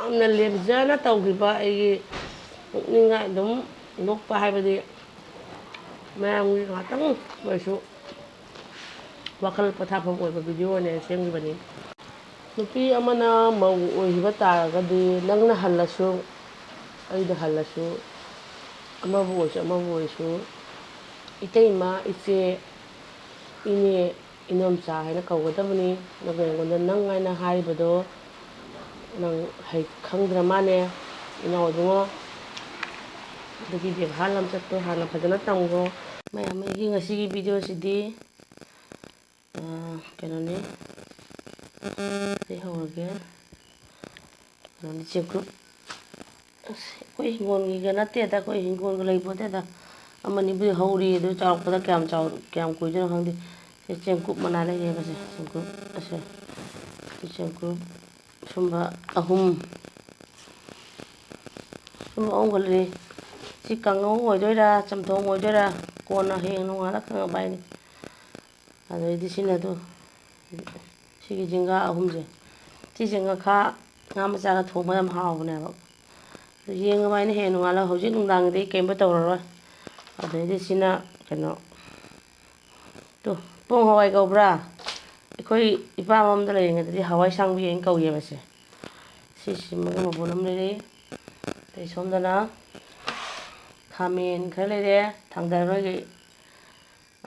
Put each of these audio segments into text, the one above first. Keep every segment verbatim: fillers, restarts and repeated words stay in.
ꯌꯥꯝꯅ ꯂꯦꯝꯖꯅ ꯇꯧꯈꯤꯕ ꯑꯩꯒꯤ ꯄꯨꯛꯅꯤꯡ ꯑꯗꯨꯝ ꯅꯣꯛꯄ ꯍꯥꯏꯕꯗꯤ ꯃꯌꯥꯝꯒꯤ ꯉꯥꯛꯇꯪ ꯑꯣꯏꯔꯁꯨ ꯋꯥꯈꯜ ꯄꯣꯊꯥꯐꯝ ꯑꯣꯏꯕ ꯚꯤꯗꯤꯑꯣꯅꯦ ꯁꯦꯝꯈꯤꯕꯅꯤ꯫ ꯅꯨꯄꯤ ꯑꯃꯅ ꯃꯧ ꯑꯣꯏꯈꯤꯕ ꯇꯥꯔꯒꯗꯤ ꯅꯪꯅ ꯍꯜꯂꯁꯨ, ꯑꯩꯅ ꯍꯜꯂꯁꯨ, ꯑꯃꯕꯨ ꯑꯣꯏꯔꯁꯨ ꯑꯃꯕꯨ ꯑꯣꯏꯔꯁꯨ ꯏꯇꯩꯃ, ꯏꯆꯦ, ꯏꯅꯦ, ꯏꯅꯣꯝꯆꯥ ꯍꯥꯏꯅ ꯀꯧꯒꯗꯕꯅꯤ꯫ ꯑꯗꯨꯒ ꯑꯩꯉꯣꯟꯗ ꯅꯪ ꯍꯥꯏꯅ ꯍꯥꯏꯔꯤꯕꯗꯣ ꯅꯪ ꯍꯩ ꯈꯪꯗ꯭ꯔ ꯃꯥꯜꯂꯦ, ꯏꯅꯥꯎ ꯏꯕꯨꯡꯉꯣ꯫ ꯑꯗꯨꯒꯤ ꯕꯦꯕꯥꯔ ꯂꯝꯆꯠꯇꯣ ꯍꯥꯟꯅ ꯐꯖꯅ ꯇꯝꯈꯣ꯫ ꯃꯌꯥꯝ ꯑꯩꯒꯤ ꯉꯁꯤꯒꯤ ꯚꯤꯗꯤꯑꯣꯁꯤꯗꯤ ꯀꯩꯅꯣꯅꯤ꯫ ꯑꯩ ꯍꯧꯔꯒꯦ꯫ ꯀꯩꯅꯣꯅꯤ, ꯆꯦꯡꯀꯨꯞ꯫ ꯑꯁ, ꯑꯩꯈꯣꯏ ꯍꯤꯡꯒꯣꯜꯒꯤꯒ ꯅꯠꯇꯦꯗ, ꯑꯩꯈꯣꯏ ꯍꯤꯡꯒꯣꯜꯒ ꯂꯩꯄꯣꯠꯇꯦꯗ꯫ ꯑꯃꯅꯤꯕꯨꯗꯤ ꯍꯧꯔꯤ, ꯑꯗꯨ ꯆꯥꯎꯔꯛꯄꯗ ꯀꯌꯥꯝ ꯆꯥꯎ-, ꯀꯌꯥꯝ ꯀꯨꯏꯗꯣꯏꯅꯣ ꯈꯪꯗꯦ꯫ ꯁꯤ ꯆꯦꯡꯀꯨꯞ ꯃꯅꯥ ꯂꯩꯔꯦꯕꯁꯦ, ꯆꯦꯡꯀꯨꯞ ꯑꯁꯦ꯫ ꯁꯤ ꯆꯦꯡꯀꯨꯞ ꯁꯨꯝꯕ ꯑꯍꯨꯝ꯫ ꯁꯨꯝꯕ ꯑꯍꯨꯝꯒ ꯂꯩꯔꯦ꯫ ꯁꯤ ꯀꯥꯡꯉꯧ ꯑꯣꯏꯗꯣꯏꯔꯥ, ꯆꯝꯊꯣꯡ ꯑꯣꯏꯗꯣꯏꯔꯥ, ꯀꯣꯟꯅ ꯍꯌꯦꯡ ꯅꯣꯡꯉꯥꯜꯂ ꯈꯪꯉꯕ ꯍꯥꯏꯅꯤ꯫ ꯑꯗꯩꯗꯤ ꯁꯤꯅ ꯑꯗꯨ, ꯁꯤꯒꯤ ꯖꯤꯡꯒꯥ ꯑꯍꯨꯝꯁꯦ, ꯁꯤꯁꯦ ꯉꯥꯈꯥ, ꯉꯥ ꯃꯆꯥꯒ ꯊꯣꯡꯕ ꯌꯥꯝ ꯍꯥꯎꯕꯅꯦꯕ꯫ ꯑꯗꯨ ꯌꯦꯡꯉꯕ ꯑꯩꯅ ꯍꯌꯦꯡ ꯅꯣꯡꯉꯥꯜꯂꯒ, ꯍꯧꯖꯤꯛ ꯅꯨꯡꯗꯥꯡꯒꯤꯗꯤ ꯑꯩ ꯀꯩꯝꯇ ꯇꯧꯔꯔꯣꯏ꯫ ꯑꯗꯩꯗꯤ ꯁꯤꯅ ꯀꯩꯅꯣ, ꯇꯨ, ꯄꯣꯡ ꯍꯋꯥꯏ ꯀꯧꯕ꯭ꯔꯥ? ꯑꯩꯈꯣꯏ ꯏꯄꯥꯝ ꯑꯝꯗ ꯂꯩꯔꯤꯉꯩꯗꯗꯤ ꯍꯋꯥꯏ ꯁꯥꯡꯕꯤ ꯍꯥꯏꯅ ꯀꯧꯏꯌꯦꯕ ꯁꯦ꯫ ꯁꯤꯁꯤꯃꯒ ꯃꯄꯨꯟ ꯑꯃ ꯂꯩꯔꯦ꯫ ꯑꯗꯩ ꯁꯣꯝꯗꯅ ꯈꯥꯃꯦꯟ ꯈꯔ ꯂꯩꯔꯦ, ꯊꯥꯡꯗꯔꯔꯣꯏꯒꯦ꯫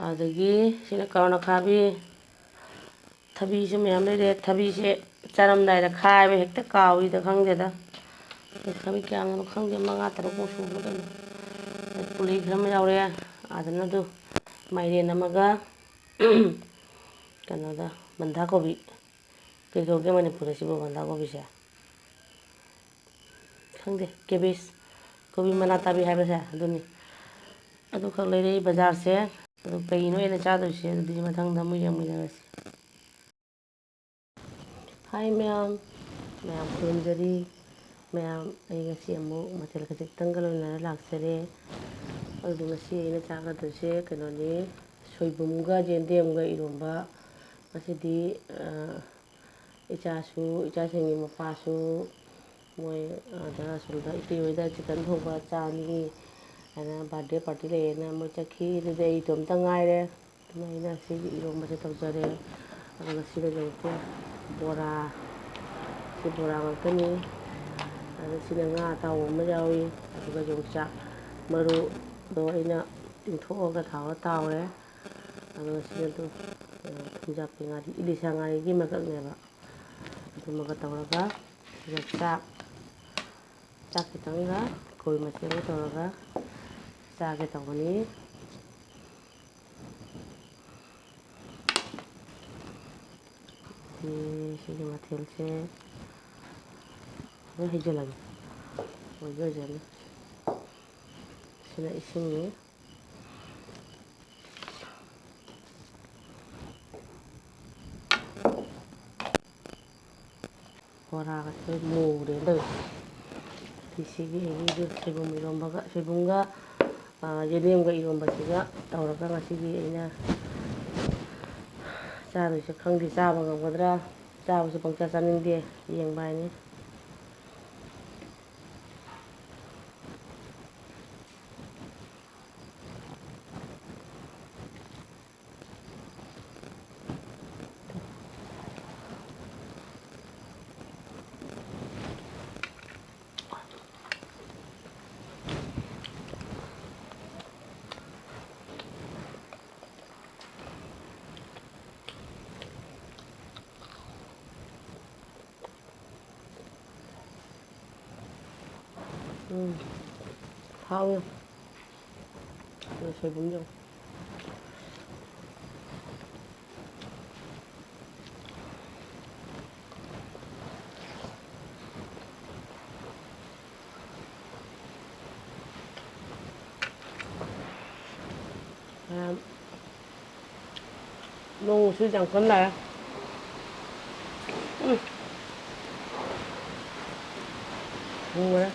ꯑꯗꯒꯤ ꯁꯤꯅ ꯀꯔꯣꯟ ꯑꯈꯥꯕꯤ, ꯊꯕꯤꯁꯨ ꯃꯌꯥꯝ ꯂꯩꯔꯦ꯫ ꯊꯕꯤꯁꯦ ꯆꯥꯔꯝꯗꯥꯏꯗ ꯈꯥꯏꯕ ꯍꯦꯛꯇ ꯀꯥꯎꯏꯗ, ꯈꯪꯗꯦꯗ꯫ ꯊꯕꯤ ꯀꯌꯥꯝꯅꯣ ꯈꯪꯗꯦ, ꯃꯉꯥ ꯇꯔꯨꯛꯃꯨꯛ ꯁꯨꯕ꯭ꯔꯥ ꯀꯩꯅꯣ꯫ ꯑꯗꯩ ꯄꯨꯂꯤ ꯈꯔ ꯑꯃ ꯌꯥꯎꯔꯦ꯫ ꯑꯗꯨꯅ ꯑꯗꯨ ꯃꯥꯏꯔꯦꯟ ꯑꯃꯒ ꯀꯩꯅꯣꯗ ꯕꯟꯙꯥ ꯀꯣꯕꯤ꯫ ꯀꯩ ꯀꯧꯒꯦ ꯃꯅꯤꯄꯨꯔꯗ ꯁꯤꯕꯨ ꯕꯟꯙꯥ ꯀꯣꯕꯤꯁꯦ? ꯈꯪꯗꯦ, ꯀꯦꯕꯦꯖ, ꯀꯣꯕꯤ ꯃꯅꯥ ꯇꯥꯕꯤ ꯍꯥꯏꯕꯁꯦ ꯑꯗꯨꯅꯤ꯫ ꯑꯗꯨꯈꯛ ꯂꯩꯔꯛꯏ ꯕꯖꯥꯔꯁꯦ꯫ ꯑꯗꯨ ꯀꯩꯅꯣ ꯑꯩꯅ ꯆꯥꯗꯣꯏꯁꯦ, ꯑꯗꯨꯗꯤ ꯃꯊꯪꯗ ꯑꯃꯨꯛ ꯌꯦꯡꯃꯤꯟꯅꯔꯁꯤ꯫ ꯍꯥꯏ ꯃꯌꯥꯝ, ꯃꯌꯥꯝ ꯈꯨꯔꯨꯝꯖꯔꯤ꯫ ꯃꯌꯥꯝ, ꯑꯩ ꯉꯁꯤ ꯑꯃꯨꯛ ꯃꯊꯦꯜ ꯈꯖꯤꯛꯇꯪꯒ ꯂꯣꯏꯅꯔ ꯂꯥꯛꯆꯔꯦ꯫ ꯑꯗꯨ ꯉꯁꯤ ꯑꯩꯅ ꯆꯥꯒꯗꯣꯏꯁꯦ ꯀꯩꯅꯣꯅꯤ, ꯁꯣꯏꯕꯨꯝꯒ ꯌꯦꯟꯗꯦꯝꯒ ꯏꯔꯣꯝꯕ꯫ ꯉꯁꯤꯗꯤ, ꯑ, ꯏꯆꯥꯁꯨ, ꯏꯆꯥꯁꯤꯡꯒꯤ ꯃꯄꯥꯁꯨ, ꯃꯣꯏ ꯑꯥꯗ ꯑꯁꯣꯝꯗ ꯏꯇꯩ ꯍꯣꯏꯗ ꯆꯤꯛꯀꯟ ꯊꯣꯡꯕ ꯆꯥꯅꯤ ꯍꯥꯏꯅ ꯕꯥꯔꯗꯦ ꯄꯥꯔꯇꯤ ꯂꯩꯌꯦꯅ ꯃꯣꯏ ꯆꯠꯈꯤ꯫ ꯑꯗꯨꯗꯤ ꯑꯩ ꯏꯇꯣꯝꯇ ꯉꯥꯏꯔꯦ꯫ ꯑꯗꯨꯅ ꯑꯩꯅ ꯁꯤꯒꯤ ꯏꯔꯣꯝꯕꯁꯦ ꯇꯧꯖꯔꯦ꯫ ꯑꯗꯨꯒ ꯁꯤꯗ ꯌꯦꯡꯉꯨꯀꯣ, ꯕꯣꯔꯥ, ꯁꯤ ꯕꯣꯔꯥ ꯉꯥꯛꯇꯅꯤ꯫ ꯑꯗ ꯁꯤꯅ ꯉꯥ ꯑꯇꯥꯎꯕ ꯑꯃ ꯌꯥꯎꯏ꯫ ꯑꯗꯨꯒ ꯌꯣꯡꯆꯥꯛ ꯃꯔꯨꯗꯣ ꯑꯩꯅ ꯇꯤꯡꯊꯣꯛꯑꯒ ꯊꯥꯎꯗ ꯇꯥꯎꯔꯦ꯫ ꯑꯗꯨꯒ ꯁꯤꯅ ꯑꯗꯨꯝ, ꯑ, ꯊꯨꯝꯖꯥꯛꯄꯤ ꯉꯥꯔꯤ, ꯏꯂꯤꯁꯥ ꯉꯥꯔꯤꯒꯤ ꯃꯀꯛꯅꯦꯕ꯫ ꯑꯗꯨꯃꯒ ꯇꯧꯔꯒ ꯁꯤꯗ ꯆꯥꯛ, ꯆꯥꯛ ꯈꯤꯇꯪꯒ ꯀꯣꯕꯤ ꯃꯆꯦꯠ ꯑꯃ ꯇꯧꯔꯒ ꯆꯥꯒꯦ ꯇꯧꯕꯅꯤ꯫ ꯁꯤ, ꯁꯤꯒꯤ ꯃꯊꯦꯜꯁꯦ ꯂꯣꯏ ꯍꯩꯖꯤꯜꯂꯒꯦ꯫ ꯑꯣꯏꯕ ꯑꯣꯏꯖꯅꯤ꯫ ꯁꯤꯅ ꯏꯁꯤꯡꯅꯤ꯫ ꯕꯣꯔꯥꯒꯁꯦ ꯂꯣꯏ ꯃꯨꯔꯦꯅ ꯇꯧꯔꯤꯁꯦ꯫ ꯁꯤꯒꯤ ꯑꯩꯒꯤ ꯁꯣꯏꯕꯨꯝ ꯏꯔꯣꯝꯕꯒ, ꯁꯣꯏꯕꯨꯝꯒ, ꯑ, ꯌꯦꯟꯗꯦꯝꯒ ꯏꯔꯣꯝꯕꯁꯤꯒ ꯇꯧꯔꯒ ꯉꯁꯤꯒꯤ ꯑꯩꯅ ꯆꯥꯗꯣꯏꯁꯦ꯫ ꯈꯪꯗꯦ ꯆꯥꯕ ꯉꯝꯒꯗ꯭ꯔꯥ꯫ ꯆꯥꯕꯁꯨ ꯄꯪꯆꯥ ꯆꯥꯅꯤꯡꯗꯦ, ꯌꯦꯡꯕ ꯍꯥꯏꯅꯤ꯫ ꯎꯝ, ꯍꯥꯎꯋꯦ꯫ ꯁꯣꯏꯕꯨꯝꯗꯣ꯫ ꯃꯌꯥꯝ ꯅꯣꯡꯁꯨ ꯌꯥꯝ ꯀꯟꯅ ꯂꯥꯛꯑꯦ꯫ ꯎꯝ꯫ ꯃꯨꯔꯦ꯫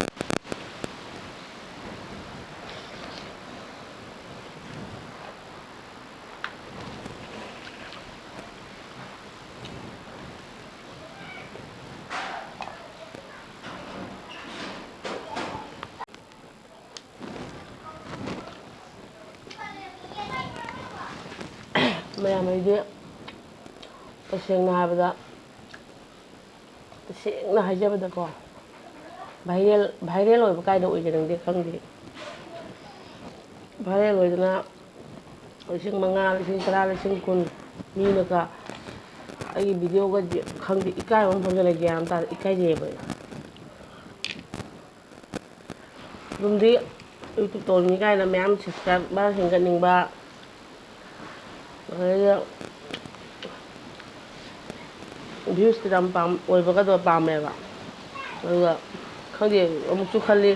ꯃꯌꯥꯝ, ꯑꯩꯗꯤ ꯇꯁꯦꯡꯅ ꯍꯥꯏꯕꯗ, ꯇꯁꯦꯡꯅ ꯍꯥꯏꯖꯕꯗꯀꯣ, viral, viral ꯑꯣꯏꯕ ꯀꯥꯏꯗ ꯑꯣꯏꯒꯅꯤꯡꯗꯦ ꯈꯪꯗꯦ꯫ Viral ꯑꯣꯏꯗꯅ ꯂꯤꯁꯤꯡ ꯃꯉꯥ, ꯂꯤꯁꯤꯡ ꯇꯔꯥ, ꯂꯤꯁꯤꯡ ꯀꯨꯟ ꯃꯤꯅꯒ ꯑꯩꯒꯤ videoꯒꯗꯤ ꯈꯪꯗꯦ, ꯏꯀꯥꯏꯕ ꯑꯃ ꯐꯥꯎꯖꯜꯂꯦ, ꯒ꯭ꯌꯥꯟ ꯑꯃ ꯇꯥꯗꯦ, ꯏꯀꯥꯏꯖꯩꯌꯦꯕ ꯑꯩ꯫ ꯑꯗꯨꯝꯗꯤ YouTube ꯇꯧꯔꯤꯅꯤ ꯀꯥꯏꯅ ꯃꯌꯥꯝ subscriber ꯍꯦꯟꯒꯠꯅꯤꯡꯕ, ꯑꯗꯩꯗꯤ viewsꯇꯤ ꯌꯥꯝ ꯄꯥꯝ-, ꯑꯣꯏꯕꯒꯗꯣ ꯄꯥꯝꯃꯦꯕ꯫ ꯑꯗꯨꯒ ꯈꯪꯗꯦ, ꯑꯃꯨꯛꯁꯨ ꯈꯜꯂꯤ,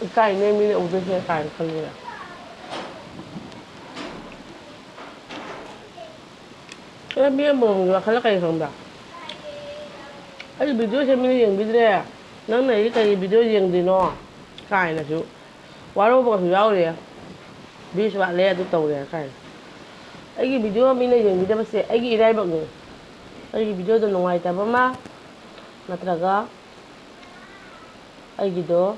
ꯏꯀꯥꯏꯅꯦ ꯃꯤꯅ ꯎꯗꯣꯏꯁꯦ ꯀꯥꯏꯅ ꯈꯜꯂꯤ꯫ ꯑꯗꯣ ꯃꯤ ꯑꯃꯃꯝꯒꯤ ꯋꯥꯈꯜꯗ ꯀꯔꯤ ꯈꯪꯕ꯭ꯔꯥ? "ꯑꯩꯒꯤ videoꯁꯦ ꯃꯤꯅ ꯌꯦꯡꯕꯤꯗ꯭ꯔꯦ, ꯅꯪꯅ ꯑꯩꯒꯤ ꯀꯔꯤ video ꯌꯦꯡꯗꯣꯏꯅꯣ?" ꯀꯥꯏꯅꯁꯨ ꯋꯥꯔꯧꯕꯒꯁꯨ ꯌꯥꯎꯔꯤ꯫ "Views ꯋꯥꯠꯂꯦ, ꯑꯗꯨ ꯇꯧꯔꯦ" ꯀꯥꯏꯅ꯫ ꯑꯩꯒꯤ video ꯃꯤꯅ ꯌꯦꯡꯕꯤꯗꯕꯁꯦ ꯑꯩꯒꯤ ꯏꯔꯥꯏꯕꯛꯅꯤ꯫ ꯑꯩꯒꯤ videoꯗꯣ ꯅꯨꯡꯉꯥꯏꯇꯕ ꯑꯃ, ꯅꯠꯇ꯭ꯔꯒ ꯑꯩꯒꯤꯗꯣ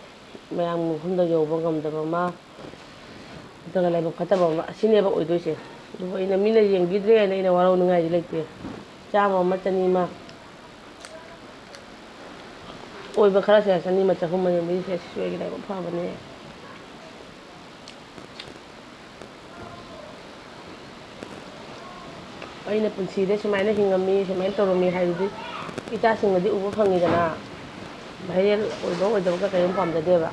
ꯃꯌꯥꯝꯒꯤ ꯃꯐꯝꯗ ꯌꯧꯕ ꯉꯝꯗꯕ ꯑꯃ, ꯅꯠꯇ꯭ꯔꯒ ꯂꯥꯏꯕꯛ ꯐꯠꯇꯕ ꯑꯃ, ꯑꯁꯤꯅꯦꯕ ꯑꯣꯏꯗꯣꯏꯁꯦ꯫ ꯑꯗꯨꯕꯨ ꯑꯩꯅ ꯃꯤꯅ ꯌꯦꯡꯕꯤꯗ꯭ꯔꯦꯅ ꯑꯩꯅ ꯋꯥꯔꯧꯅꯤꯡꯉꯥꯏꯗꯤ ꯂꯩꯇꯦ꯫ ꯆꯥꯝꯃ ꯑꯃ, ꯆꯅꯤ ꯑꯃ ꯑꯣꯏꯕ ꯈꯔꯁꯦ, ꯆꯅꯤ ꯑꯃ, ꯆꯍꯨꯝ ꯑꯃ ꯌꯦꯡꯕꯤꯔꯤꯁꯦ, ꯁꯤꯁꯨ ꯑꯩꯒꯤ ꯂꯥꯏꯕꯛ ꯐꯕꯅꯦ꯫ ꯑꯩꯅ ꯄꯨꯟꯁꯤꯗ ꯁꯨꯃꯥꯏꯅ ꯍꯤꯡꯉꯝꯃꯤ, ꯁꯨꯃꯥꯏꯅ ꯇꯧꯔꯝꯃꯤ ꯍꯥꯏꯗꯨꯗꯤ ꯏꯆꯥꯁꯤꯡꯅꯗꯤ ꯎꯕ ꯐꯪꯉꯤꯗꯅ꯫ Viral ꯑꯣꯏꯕ ꯑꯣꯏꯗꯕꯒ ꯀꯔꯤꯝ ꯄꯥꯝꯖꯗꯦꯕ꯫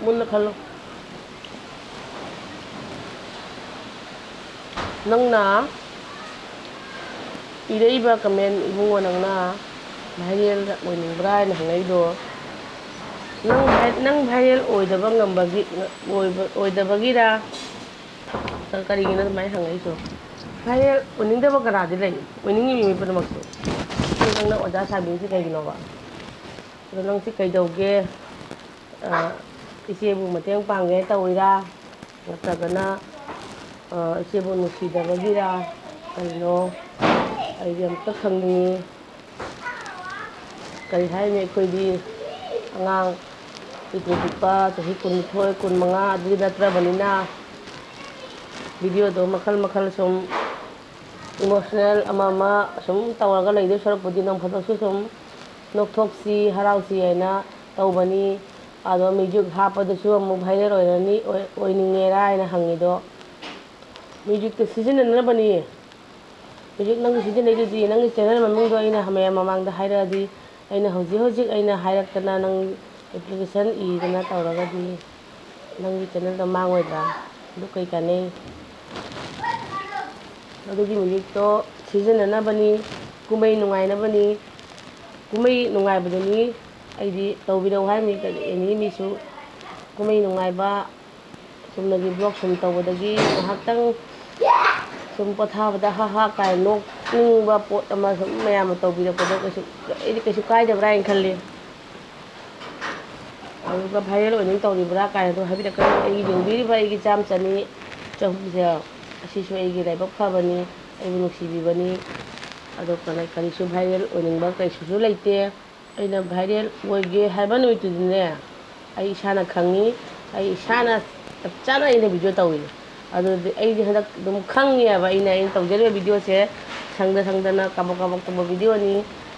ꯃꯨꯟꯅ ꯈꯜꯂꯨ꯫ ꯅꯪꯅ ꯏꯔꯛꯏꯕ comment, ꯏꯕꯨꯡꯉꯣ, ꯅꯪꯅ viral ꯑꯣꯏꯅꯤꯡꯕ꯭ꯔꯥ ꯍꯥꯏꯅ ꯍꯪꯉꯛꯏꯗꯣ, ꯅꯪ vi-, ꯅꯪ viral ꯑꯣꯏꯗꯕ ꯉꯝꯕꯒꯤ, ꯑꯣꯏꯕ, ꯑꯣꯏꯗꯕꯒꯤꯔꯥ? ꯀꯔꯤꯒꯤꯅꯣ ꯑꯗꯨꯃꯥꯏꯅ ꯍꯪꯉꯛꯏꯁꯤꯕꯣ? Viral ꯑꯣꯏꯅꯤꯡꯗꯕ ꯀꯅꯥꯗꯤ ꯂꯩ? ꯑꯣꯏꯅꯤꯡꯉꯤꯕ ꯃꯤ ꯄꯨꯝꯅꯃꯛꯁꯨ꯫ ꯑꯗꯣ ꯅꯪꯅ ꯑꯣꯖꯥ ꯁꯥꯕꯤꯔꯤꯁꯤ ꯀꯩꯒꯤꯅꯣꯕ? ꯑꯗꯣ ꯅꯪꯁꯤ ꯀꯩꯗꯧꯒꯦ? ꯑ, ꯏꯆꯦꯕꯨ ꯃꯇꯦꯡ ꯄꯥꯡꯒꯦ ꯇꯧꯔꯤꯔꯥ? ꯅꯠꯇ꯭ꯔꯒꯅ, ꯑ, ꯏꯆꯦꯕꯨ ꯅꯨꯡꯁꯤꯗꯕꯒꯤꯔꯥ? ꯀꯔꯤꯅꯣ? ꯑꯩꯗꯤ ꯑꯝꯇ ꯈꯪꯅꯤꯡꯉꯤ꯫ ꯀꯔꯤ ꯍꯥꯏꯅꯤ, ꯑꯩꯈꯣꯏꯗꯤ ꯑꯉꯥꯡ ꯄꯤꯛꯇ꯭ꯔꯨ ꯄꯤꯛꯄ ꯆꯍꯤ ꯀꯨꯟꯅꯤꯊꯣꯏ, ꯀꯨꯟꯃꯉꯥ ꯑꯗꯨꯗꯤ ꯅꯠꯇ꯭ꯔꯕꯅꯤꯅ, ꯚꯤꯗꯤꯑꯣꯗꯣ ꯃꯈꯜ ꯃꯈꯜ ꯁꯨꯝ ꯏꯃꯣꯁꯅꯦꯜ ꯑꯃ ꯑꯃ ꯁꯨꯝ ꯇꯧꯔꯒ ꯂꯩꯗꯣꯏ ꯁꯔꯨꯛꯄꯨꯗꯤ, ꯅꯣꯡ ꯐꯥꯗꯣꯛꯁꯨ ꯁꯨꯝ ꯅꯣꯛꯊꯣꯛꯁꯤ, ꯍꯔꯥꯎꯁꯤ ꯍꯥꯏꯅ ꯇꯧꯕꯅꯤ꯫ ꯑꯗꯣ ꯃ꯭ꯌꯨꯖꯤꯛ ꯍꯥꯞꯄꯗꯁꯨ ꯑꯃꯨꯛ ꯚꯥꯏꯔꯦꯜ ꯑꯣꯏꯔꯅꯤ, ꯑꯣꯏ-, ꯑꯣꯏꯅꯤꯡꯉꯦꯔꯥ ꯍꯥꯏꯅ ꯍꯪꯉꯤꯗꯣ꯫ ꯃ꯭ꯌꯨꯖꯤꯛꯇ ꯁꯤꯖꯤꯟꯅꯅꯕꯅꯤ꯫ ꯍꯧꯖꯤꯛ ꯅꯪ ꯁꯤꯖꯤꯟꯅꯩꯗꯨꯗꯤ, ꯅꯪꯒꯤ ꯆꯦꯅꯦꯜ ꯃꯃꯤꯡꯗꯣ ꯑꯩꯅ ꯃꯌꯥꯝ ꯃꯃꯥꯡꯗ ꯍꯥꯏꯔꯛꯑꯗꯤ, ꯑꯩꯅ ꯍꯧꯖꯤꯛ ꯍꯧꯖꯤꯛ ꯑꯩꯅ ꯍꯥꯏꯔꯛꯇꯅ ꯅꯪ ꯑꯦꯄ꯭ꯂꯤꯀꯦꯁꯟ ꯏꯗꯅ ꯇꯧꯔꯒꯗꯤ ꯅꯪꯒꯤ ꯆꯦꯅꯦꯜꯗꯣ ꯃꯥꯡꯉꯣꯏꯗ꯭ꯔꯥ? ꯑꯗꯨ ꯀꯩ ꯀꯥꯟꯅꯩ? ꯑꯗꯨꯒꯤ ꯃ꯭ꯌꯨꯖꯤꯛꯇꯣ ꯁꯤꯖꯤꯟꯅꯅꯕꯅꯤ, ꯀꯨꯝꯍꯩ ꯅꯨꯡꯉꯥꯏꯅꯕꯅꯤ꯫ ꯀꯨꯝꯍꯩ ꯅꯨꯡꯉꯥꯏꯕꯗꯨꯅꯤ ꯑꯩꯗꯤ ꯇꯧꯕꯤꯔꯛꯎ ꯍꯥꯏꯔꯤꯅꯤ꯫ ꯑꯦꯅꯤ ꯃꯤꯁꯨ ꯀꯨꯝꯍꯩ ꯅꯨꯡꯉꯥꯏꯕ ꯆꯨꯝꯅꯒꯤ ꯕ꯭ꯂꯣꯛ ꯁꯨꯝ ꯇꯧꯕꯗꯒꯤ ꯉꯥꯏꯍꯥꯛꯇꯪ ꯁꯨꯝ ꯄꯣꯊꯥꯕꯗ ꯍꯥ ꯍꯥ ꯀꯥꯏ ꯅꯣꯛꯅꯤꯡꯕ ꯄꯣꯠ ꯑꯃ ꯁꯨꯝ ꯃꯌꯥꯝꯅ ꯇꯧꯕꯤꯔꯛꯄꯗꯣ ꯀꯩꯁꯨ, ꯑꯩꯗꯤ ꯀꯩꯁꯨ ꯀꯥꯏꯗꯕ꯭ꯔꯥ ꯍꯥꯏꯅ ꯈꯜꯂꯤ꯫ ꯑꯗꯨꯒ ꯚꯥꯏꯔꯦꯜ ꯑꯣꯏꯅꯤꯡ ꯇꯧꯔꯤꯕ꯭ꯔꯥ ꯀꯥꯏꯅꯗꯣ ꯍꯥꯏꯕꯤꯔꯛꯀꯅꯤ꯫ ꯑꯩꯒꯤ ꯌꯦꯡꯕꯤꯔꯤꯕ ꯑꯩꯒꯤ ꯆꯥꯝ ꯆꯅꯤ ꯆꯍꯨꯝꯁꯦ, ꯑꯁꯤꯁꯨ ꯑꯩꯒꯤ ꯂꯥꯏꯕꯛ ꯐꯕꯅꯤ, ꯑꯩꯕꯨ ꯅꯨꯡꯁꯤꯕꯤꯕꯅꯤ꯫ ꯑꯗꯣ ꯀꯔꯤ-, ꯀꯔꯤꯁꯨ ꯚꯥꯏꯔꯦꯜ ꯑꯣꯏꯅꯤꯡꯕ ꯀꯩꯁꯨꯁꯨ ꯂꯩꯇꯦ꯫ ꯑꯩꯅ ꯚꯥꯏꯔꯦꯜ ꯑꯣꯏꯒꯦ ꯍꯥꯏꯕ ꯅꯨꯃꯤꯠꯇꯨꯗꯤꯅꯦ, ꯑꯩ ꯏꯁꯥꯅ ꯈꯪꯉꯤ, ꯑꯩ ꯏꯁꯥꯅ ꯆꯞ ꯆꯥꯅ ꯑꯩꯅ ꯚꯤꯗꯤꯑꯣ ꯇꯧꯏ꯫ ꯑꯗꯨꯗꯤ ꯑꯩꯗꯤ ꯍꯟꯗꯛ ꯑꯗꯨꯝ ꯈꯪꯉꯦꯕ, ꯑꯩꯅ, ꯑꯩꯅ ꯇꯧꯖꯔꯤꯕ ꯚꯤꯗꯤꯑꯣꯁꯦ ꯁꯪꯗ ꯁꯪꯗꯅ ꯀꯥꯕꯛ ꯀꯥꯕꯛ ꯇꯧꯕ ꯚꯤꯗꯤꯑꯣꯅꯤ꯫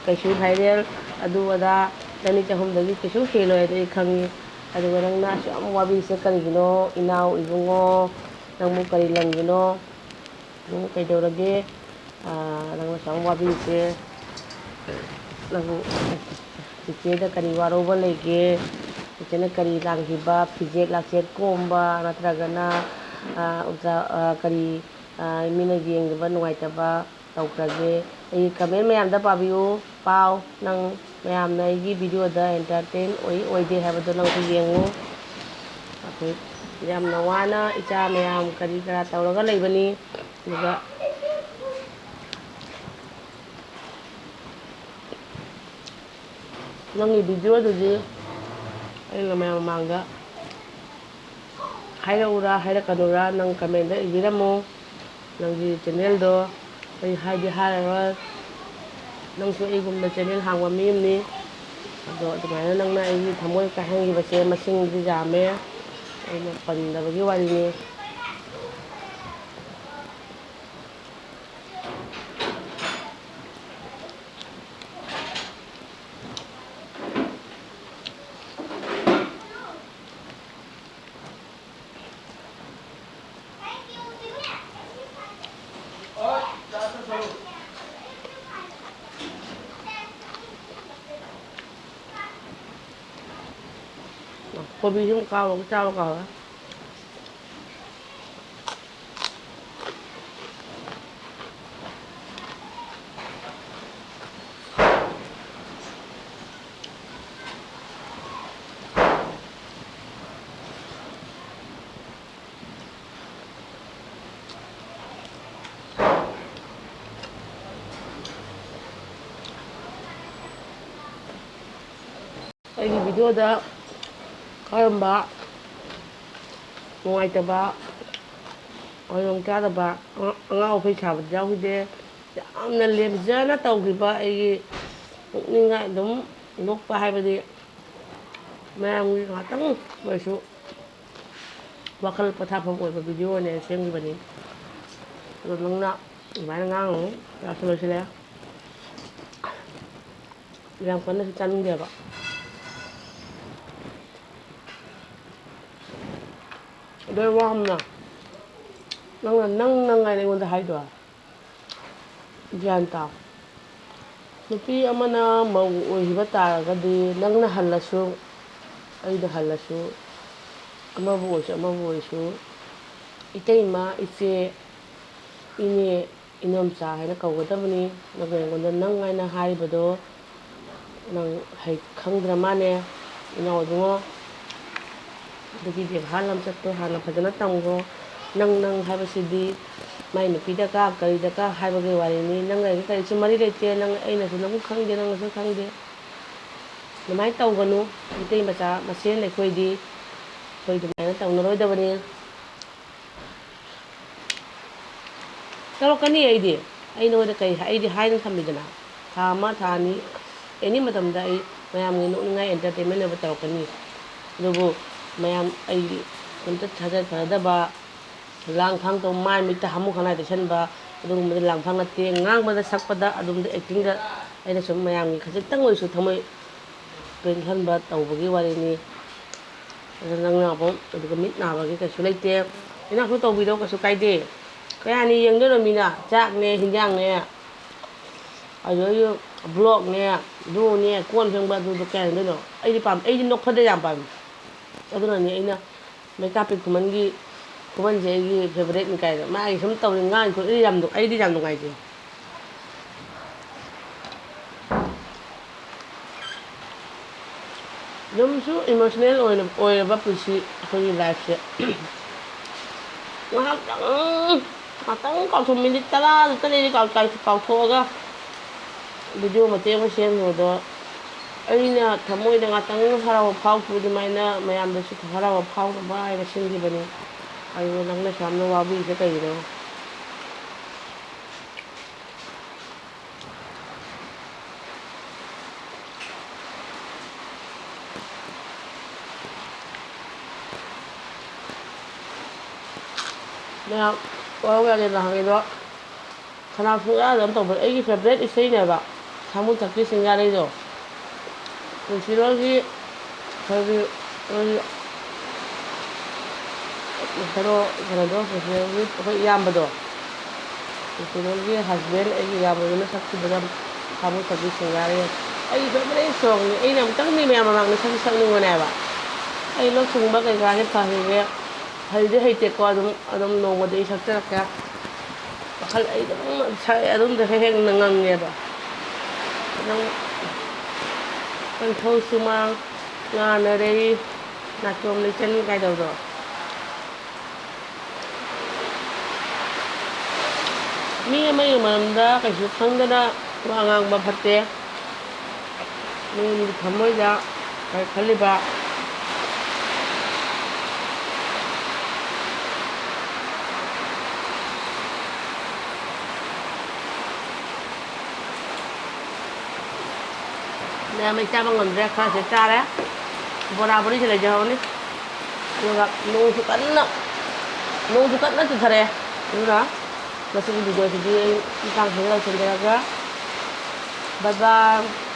ꯀꯩꯁꯨ ꯚꯥꯏꯔꯦꯜ ꯑꯗꯨ ꯑꯗꯥ ꯆꯅꯤ ꯆꯍꯨꯝꯗꯒꯤ ꯀꯩꯁꯨ ꯍꯦꯜꯂꯣꯏ ꯍꯥꯏꯗꯣ ꯑꯩ ꯈꯪꯉꯤ꯫ ꯑꯗꯨꯒ ꯅꯪꯅ ꯑꯁꯨꯛ ꯌꯥꯝ ꯋꯥꯕꯤꯔꯤꯁꯦ ꯀꯔꯤꯒꯤꯅꯣ? ꯏꯅꯥꯎ ꯏꯕꯨꯡꯉꯣ, ꯅꯪꯕꯨ ꯀꯔꯤ ꯂꯝꯒꯤꯅꯣ? ꯅꯪ ꯀꯩꯗꯧꯔꯒꯦ? ꯑꯥ, ꯅꯪꯅ ꯑꯁꯨꯛ ꯌꯥꯝ ꯋꯥꯕꯤꯔꯤꯁꯦ? ꯅꯪ ꯆꯤꯆꯦꯗ ꯀꯔꯤ ꯋꯥꯔꯧꯕ ꯂꯩꯒꯦ? ꯆꯤꯆꯦꯅ ꯀꯔꯤ ꯂꯥꯡꯈꯤꯕ, ꯐꯤꯖꯦꯠ ꯂꯥꯛꯆꯦꯠ ꯀꯣꯝꯕ ꯅꯠꯇ꯭ꯔꯒꯅ, ꯑꯥ, ꯑꯣꯖꯥ, ꯑꯥ, ꯀꯔꯤ, ꯑꯥ, ꯃꯤꯅ ꯌꯦꯡꯕ ꯅꯨꯡꯉꯥꯏꯇꯕ ꯇꯧꯈ꯭ꯔꯒꯦ? ꯑꯩꯒꯤ ꯀꯃꯦꯟ ꯃꯌꯥꯝꯗ ꯄꯥꯕꯤꯌꯨ, ꯄꯥꯎ꯫ ꯅꯪ ꯃꯌꯥꯝꯅ ꯑꯩꯒꯤ ꯚꯤꯗꯤꯑꯣꯗ ꯑꯦꯟꯇꯔꯇꯦꯟ ꯑꯣꯏ ꯑꯣꯏꯗꯦ ꯍꯥꯏꯕꯗꯣ ꯅꯪꯁꯨ ꯌꯦꯡꯉꯨ꯫ ꯑꯩꯈꯣꯏ ꯌꯥꯝꯅ ꯋꯥꯅ ꯏꯆꯥ ꯃꯌꯥꯝ ꯀꯔꯤ ꯀꯔꯥ ꯇꯧꯔꯒ ꯂꯩꯕꯅꯤ꯫ ꯑꯗꯨꯒ ꯅꯪꯒꯤ ꯚꯤꯗꯤꯑꯣꯗꯨꯗꯤ ꯑꯩꯅ ꯃꯌꯥꯝ ꯃꯃꯥꯡꯗ ꯍꯥꯏꯔꯛꯎꯔꯥ ꯍꯥꯏꯔꯛꯀꯅꯨꯔꯥ, ꯅꯪ ꯀꯃꯦꯟꯗ ꯏꯕꯤꯔꯝꯃꯨ꯫ ꯅꯪꯒꯤ ꯆꯦꯅꯦꯜꯗꯣ ꯑꯩ ꯍꯥꯏꯗꯤ ꯍꯥꯏꯔꯔꯣꯏ꯫ ꯅꯪꯁꯨ ꯑꯩꯒꯨꯝꯅ channel ꯍꯥꯡꯕ ꯃꯤ ꯑꯃꯅꯤ꯫ ꯑꯗꯣ ꯑꯗꯨꯃꯥꯏꯅ ꯅꯪꯅ ꯑꯩꯒꯤ ꯊꯃꯣꯏ ꯀꯥꯏꯍꯟꯈꯤꯕꯁꯦ ꯃꯁꯤꯡꯗꯤ ꯌꯥꯝꯃꯦ꯫ ꯑꯩꯅ ꯄꯟꯗꯕꯒꯤ ꯋꯥꯔꯤꯅꯤ꯫ ꯀꯣꯕꯤꯁꯨ ꯑꯃꯨꯛ ꯀꯥꯎꯔꯒ ꯆꯥꯕ ꯀꯥꯎꯔꯦ꯫ ꯑꯩꯒꯤ videoꯗ ꯀꯔꯝꯕ ꯅꯨꯡꯉꯥꯏꯇꯕ, ꯈꯨꯗꯣꯡ ꯆꯥꯗꯕ, ꯑꯉꯥꯡ ꯑꯐꯩ ꯁꯥꯕꯗꯤ ꯌꯥꯎꯈꯤꯗꯦ꯫ ꯌꯥꯝꯅ ꯂꯦꯝꯖꯅ ꯇꯧꯈꯤꯕ ꯑꯩꯒꯤ ꯄꯨꯛꯅꯤꯡ ꯑꯗꯨꯝ ꯅꯣꯛꯄ ꯍꯥꯏꯕꯗꯤ ꯃꯌꯥꯝꯒꯤ ꯉꯥꯛꯇꯪ ꯑꯣꯏꯔꯁꯨ ꯋꯥꯈꯜ ꯄꯣꯊꯥꯐꯝ ꯑꯣꯏꯕ video ꯑꯣꯏꯅ ꯑꯩ ꯁꯦꯝꯈꯤꯕꯅꯤ꯫ ꯑꯗꯣ ꯅꯪꯅ ꯑꯗꯨꯃꯥꯏꯅ ꯉꯥꯡꯉꯨ꯫ ꯆꯥꯛꯁꯨ ꯂꯣꯏꯁꯤꯜꯂꯦ꯫ ꯌꯥꯝ ꯀꯟꯅꯁꯨ ꯆꯥꯅꯤꯡꯗꯦꯕ꯫ ꯑꯗꯣ ꯋꯥ ꯑꯃꯅ, ꯅꯪꯅ ꯅꯪ ꯅꯪ ꯍꯥꯏꯅ ꯑꯩꯉꯣꯟꯗ ꯍꯥꯏꯗꯣ꯫ ꯒ꯭ꯌꯥꯟ ꯇꯥꯎ꯫ ꯅꯨꯄꯤ ꯑꯃꯅ ꯃꯧ ꯑꯣꯏꯈꯤꯕ ꯇꯥꯔꯒꯗꯤ, ꯅꯪꯅ ꯍꯜꯂꯁꯨ, ꯑꯩꯅ ꯍꯜꯂꯁꯨ, ꯑꯃꯕꯨ ꯑꯣꯏꯔꯁꯨ, ꯑꯃꯕꯨ ꯑꯣꯏꯔꯁꯨ, ꯏꯇꯩꯃ, ꯏꯆꯦ, ꯏꯅꯦ, ꯏꯅꯣꯝꯆꯥ ꯍꯥꯏꯅ ꯀꯧꯒꯗꯕꯅꯤ꯫ ꯅꯪꯅ ꯑꯩꯉꯣꯟꯗ ꯅꯪ ꯍꯥꯏꯅ ꯍꯥꯏꯔꯤꯕꯗꯣ ꯅꯪ ꯍꯩ, ꯈꯪꯗ꯭ꯔ ꯃꯥꯅꯦ, ꯏꯅꯥꯎ ꯏꯕꯨꯡꯉꯣ꯫ ꯑꯗꯨꯒꯤ ꯕꯦꯕꯥꯔ ꯂꯝꯆꯠꯇꯣ ꯍꯥꯟꯅ ꯐꯖꯅ ꯇꯝꯈꯣ꯫ ꯅꯪ, ꯅꯪ ꯍꯥꯏꯕꯁꯤꯗꯤ ꯃꯥꯏ ꯅꯨꯄꯤꯗꯀ ꯀꯔꯤꯗꯀ ꯍꯥꯏꯕꯒꯤ ꯋꯥꯔꯤꯅꯤ꯫ ꯅꯪꯒ ꯑꯩꯒ ꯀꯔꯤꯁꯨ ꯃꯔꯤ ꯂꯩꯇꯦ꯫ ꯅꯪ, ꯑꯩꯅꯁꯨ ꯅꯪ ꯈꯪꯗꯦ, ꯅꯪꯅꯁꯨ ꯈꯪꯗꯦ꯫ ꯑꯗꯨꯃꯥꯏꯅ ꯇꯧꯒꯅꯨ꯫ ꯃꯩꯇꯩ ꯃꯆꯥ ꯃꯁꯦꯟ ꯑꯩꯈꯣꯏꯗꯤ, ꯑꯩꯈꯣꯏ ꯑꯗꯨꯃꯥꯏꯅ ꯇꯧꯅꯔꯣꯏꯗꯕꯅꯤ꯫ ꯇꯧꯔꯛꯀꯅꯤ ꯑꯩꯗꯤ꯫ ꯑꯩ ꯅꯉꯣꯟꯗ ꯀꯔꯤ ꯍꯥꯏ-, ꯑꯩꯗꯤ ꯍꯥꯏꯗꯅ ꯊꯝꯃꯤꯗꯅ, ꯊꯥ ꯑꯃ, ꯊꯥ ꯑꯅꯤ, ꯑꯦꯅꯤ ꯃꯇꯝꯗ ꯑꯩ ꯃꯌꯥꯝꯒꯤ ꯅꯣꯛꯅꯤꯡꯉꯥꯏ entertainment ꯑꯣꯏꯕ ꯇꯧꯔꯛꯀꯅꯤ꯫ ꯑꯗꯨꯕꯨ ꯃꯌꯥꯝ ꯑꯩ ꯀꯩꯝꯇ ꯊꯥꯖ ꯐꯅꯗꯕ, ꯂꯥꯡ ꯐꯥꯡ ꯇꯧ, ꯃꯥꯏ ꯃꯤꯠꯇ ꯍꯥꯃꯨ ꯈꯅꯥꯏ ꯇꯩꯁꯟꯕ, ꯑꯗꯨꯒꯨꯝꯕꯗꯤ ꯂꯥꯡ ꯐꯥꯡ ꯅꯠꯇꯦ꯫ ꯉꯥꯡꯕꯗ, ꯁꯛꯄꯗ, ꯑꯗꯨꯝꯗ actingꯗ ꯑꯩꯅ ꯁꯨꯝ ꯃꯌꯥꯝꯒꯤ ꯈꯖꯤꯛꯇꯪ ꯑꯣꯏꯔꯁꯨ ꯊꯃꯣꯏ ꯄꯦꯟꯍꯟꯕ ꯇꯧꯕꯒꯤ ꯋꯥꯔꯤꯅꯤ꯫ ꯑꯗꯨ ꯅꯪ ꯅꯥꯕ, ꯑꯗꯨꯒ ꯃꯤꯠ ꯅꯥꯕꯒꯤ ꯀꯩꯁꯨ ꯂꯩꯇꯦ꯫ ꯏꯅꯥꯛꯁꯨ ꯇꯧꯕꯤꯔꯣ, ꯀꯩꯁꯨ ꯀꯥꯏꯗꯦ꯫ ꯀꯌꯥꯅꯤ ꯌꯦꯡꯗꯣꯏꯅꯣ ꯃꯤꯅ? ꯆꯥꯛꯅꯦ, ꯍꯤꯟꯖꯥꯡꯅꯦ, ꯑꯗꯨꯗꯒꯤ vlogꯅꯦ, ꯑꯗꯨꯅꯦ, ꯀꯣꯟ ꯐꯦꯡꯕ, ꯑꯗꯨꯗꯣ ꯀꯌꯥ ꯌꯦꯡꯗꯣꯏꯅꯣ? ꯑꯩꯗꯤ ꯄꯥꯝ-, ꯑꯩꯗꯤ ꯅꯣꯛꯐꯗꯦ ꯌꯥꯝ ꯄꯥꯝꯃꯤ꯫ ꯑꯗꯨꯅꯅꯦ ꯑꯩꯅ ꯃꯩꯀꯥꯞꯄꯤ ꯈꯨꯃꯟꯒꯤ, ꯈꯨꯃꯟꯁꯦ ꯑꯩꯒꯤ favouriteꯅꯤ ꯀꯥꯏꯅ꯫ ꯃꯥꯒꯤ ꯁꯨꯝ ꯇꯧꯔꯤ ꯉꯥꯡꯉꯤ ꯈꯣꯠꯂꯤ ꯌꯥꯝ ꯅꯨꯡ-, ꯑꯩꯗꯤ ꯌꯥꯝ ꯅꯨꯡꯉꯥꯏꯖꯩ꯫ ꯑꯗꯨꯝꯁꯨ emotional ꯑꯣꯏꯅ, ꯑꯣꯏꯔꯕ ꯄꯨꯟꯁꯤ ꯑꯩꯈꯣꯏꯒꯤ lifeꯁꯦ꯫ ꯉꯥꯏꯍꯥꯛꯇꯪ, ꯉꯥꯏꯍꯥꯛꯇꯪ ꯀꯥꯎꯊꯣꯛ-, minute ꯇꯔꯥꯗꯨ ꯇꯔꯦꯠ ꯀꯥꯎ-, ꯀꯥꯎ-, ꯀꯥꯎꯊꯣꯛꯑꯒ video ꯃꯇꯦꯛ ꯑꯃ ꯁꯦꯝꯈꯤꯕꯗꯣ, ꯑꯩꯅ ꯊꯃꯣꯏꯗ ꯉꯥꯛꯇꯪ ꯍꯔꯥꯎꯕ ꯐꯥꯎꯈꯤꯕ ꯑꯗꯨꯃꯥꯏꯅ ꯃꯌꯥꯝꯗꯁꯨ ꯍꯔꯥꯎꯕ ꯐꯥꯎꯅꯕ ꯍꯥꯏꯅ ꯁꯤꯟꯈꯤꯕꯅꯤ꯫ ꯑꯗꯨꯒ ꯅꯪꯅꯁꯨ ꯌꯥꯝꯅ ꯋꯥꯕꯤꯔꯤꯁꯦ ꯀꯩꯒꯤꯅꯣ? ꯃꯌꯥꯝ ꯋꯥꯔꯧ ꯌꯥꯗꯦ ꯅꯍꯥꯟꯒꯤꯗꯣ꯫ ꯈꯅꯥꯎ ꯁꯨꯡꯌꯥ ꯌꯥꯗꯕ ꯇꯧꯕ꯫ ꯑꯩꯒꯤ favourite ꯏꯁꯩꯅꯦꯕ ꯁꯥꯃꯨ ꯊꯛꯄꯤ ꯁꯤꯡꯒꯥꯔꯩꯗꯣ꯫ ꯄꯨꯟꯁꯤꯔꯣꯜꯒꯤ ꯑꯩꯈꯣꯏꯒꯤ, ꯑꯩꯈꯣꯏꯒꯤ ꯍꯦꯔꯣ, ꯀꯩꯅꯣꯗꯣ, ꯄꯨꯟꯁꯤꯔꯣꯜꯒꯤ ꯑꯩꯈꯣꯏ ꯏꯌꯥꯝꯕꯗꯣ, ꯄꯨꯟꯁꯤꯔꯣꯜꯒꯤ husband, ꯑꯩꯒꯤ ꯏꯌꯥꯝꯕꯗꯨꯅ ꯁꯛꯈꯤꯕꯗ ꯁꯥꯃꯨ ꯊꯛꯄꯤ ꯁꯤꯡꯒꯥꯔꯩ ꯑꯩꯒꯤ favourite songꯅꯤ꯫ ꯑꯩꯅ ꯑꯃꯨꯛꯇꯪꯗꯤ ꯃꯌꯥꯝ ꯃꯃꯥꯡꯗ ꯁꯛꯇꯤ ꯁꯛꯅꯤꯡꯕꯅꯦꯕ꯫ ꯑꯩ ꯂꯣꯛ ꯊꯨꯡꯕ ꯀꯩꯀꯥꯁꯦ ꯐꯈꯤꯒꯦ꯫ ꯍꯩꯗꯤ ꯍꯩꯇꯦꯀꯣ, ꯑꯗꯨꯝ, ꯑꯗꯨꯝ ꯅꯣꯡꯃꯗꯤ ꯑꯩ ꯁꯛꯆꯔꯛꯀꯦ꯫ ꯋꯥꯈꯜ ꯑꯩ ꯑꯗꯨꯝ ꯁꯛꯑꯦ, ꯑꯗꯨꯝ ꯍꯦꯛ ꯍꯦꯛ ꯉꯪꯉꯦꯕ꯫ ꯑꯗꯨꯝ ꯀꯣꯏꯊꯧ ꯁꯨꯃꯥꯡ, ꯉꯥ ꯅꯔꯩ, ꯅꯥꯆꯣꯝ ꯂꯩꯆꯟ ꯀꯥꯏꯗꯧꯗꯣ꯫ ꯃꯤ ꯑꯃꯒꯤ ꯃꯔꯝꯗ ꯀꯩꯁꯨ ꯈꯪꯗꯅ ꯋꯥ ꯉꯥꯡꯕ ꯐꯠꯇꯦ꯫ ꯃꯤꯒꯤ ꯊꯃꯣꯏꯗ ꯀꯔꯤ ꯈꯜꯂꯤꯕ? ꯃꯌꯥꯝ ꯑꯩ ꯆꯥꯕ ꯉꯝꯗ꯭ꯔꯦ, ꯈꯔꯁꯦ ꯆꯥꯔꯦ꯫ ꯕꯣꯔꯥ ꯕꯣꯔꯤꯁꯦ ꯂꯩꯖꯍꯧꯔꯅꯤ꯫ ꯑꯗꯨꯒ ꯅꯣꯡꯁꯨ ꯀꯟꯅ, ꯅꯣꯡꯁꯨ ꯀꯟꯅ ꯆꯨꯊꯔꯛꯑꯦ꯫ ꯑꯗꯨꯅ ꯉꯁꯤꯒꯤ videoꯁꯤꯗꯤ ꯑꯩ ꯃꯇꯥꯡꯁꯤꯗ ꯂꯣꯏꯁꯤꯟꯖꯔꯒꯦ꯫ Bye bye꯫